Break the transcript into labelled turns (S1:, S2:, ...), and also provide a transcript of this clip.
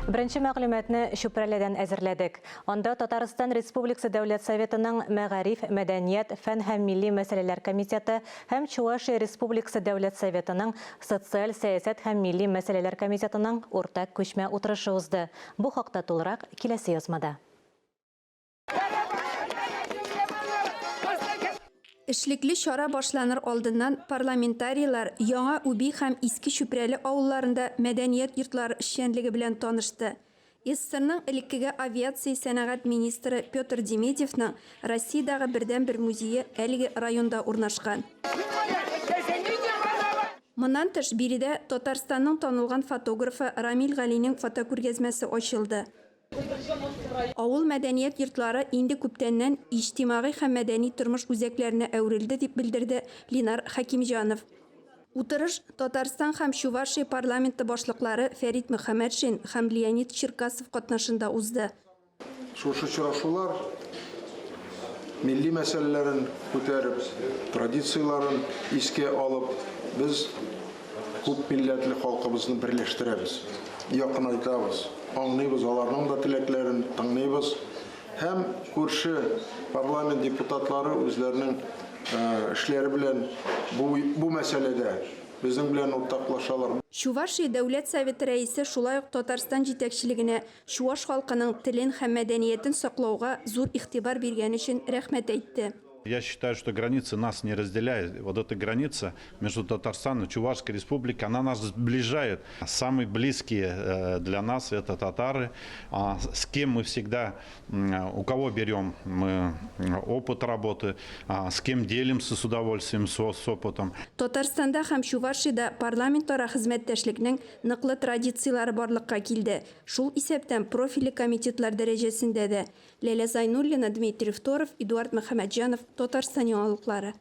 S1: Беренче мәгълүматны Чүпрәледән әзерләдек. Анда Татарстан Республикасы Дәүләт Советының Мәгариф, мәдәният, фән һәм милли мәсьәләләр комитеты һәм Чувашия Республикасы Дәүләт Советының Социаль сәясәт һәм милли мәсьәләләр комитетының уртак күчмә утырышы узды. Бу хакта тулырак киләсе язмада.
S2: Эшлекле чара башланыр алдыннан парламентарийлар Яңа Үби һәм Иске Чүпрәле авылларында мәдәният йортлары эшчәнлеге белән танышты. СССРның элеккеге авиация сәнәгать министры Петр Демедьевның Россиядәге бердәнбер музее әлеге районда урнашкан. Моннан тыш, биредә Татарстанның танылган фотографы Рамил Галинең фотокүргәзмәсе ачылды. Авыл мәдәният йортлары инде күптәннән иҗтимагый һәм мәдәни тормыш үзәкләренә әверелде, дип белдерде Линар Хәкимҗанов. Утырыш Татарстан һәм Чувашия парламенты башлыклары Фәрит Мөхәммәтшин һәм Леонид Черкасов катнашында узды.
S3: Шушы очрашулар милли мәсьәләләрен күтәреп, традицияләрен искә алып, без Күп милләтле халкыбызны берләштерәбез, якынайтабыз, аңлыйбыз аларның да теләкләрен, тыңлыйбыз һәм күрше парламент депутатлары үзләренең эшләре белән бу бу мәсьәләдә безнең белән уртаклашалар.
S2: Чувашия Дәүләт Советы Рәисе шулай ук Татарстан җитәкчелегенә чуаш халкының телен һәм мәдәниятен саклауга зур игътибар биргән өчен рәхмәт әйтте.
S4: Я считаю, что границы нас не разделяют. Вот эта граница между Татарстаном и Чувашской Республикой, она нас сближает. Самые близкие э, для нас это татары, а, с кем мы всегда, у кого берем мы опыт работы, а, с кем делимся с удовольствием с, с опытом.
S2: Татарстанда һәм Чувашиядә парламентара хезмәттәшлекнең ныклы традицияләре барлыкка килде, шул исәптән профильле комитетлар дәрәҗәсендә дә. Ләлә Зайнуллина, Дмитрий Второв, Эдуард Мөхәммәтҗанов, Татарстан яңалыклары.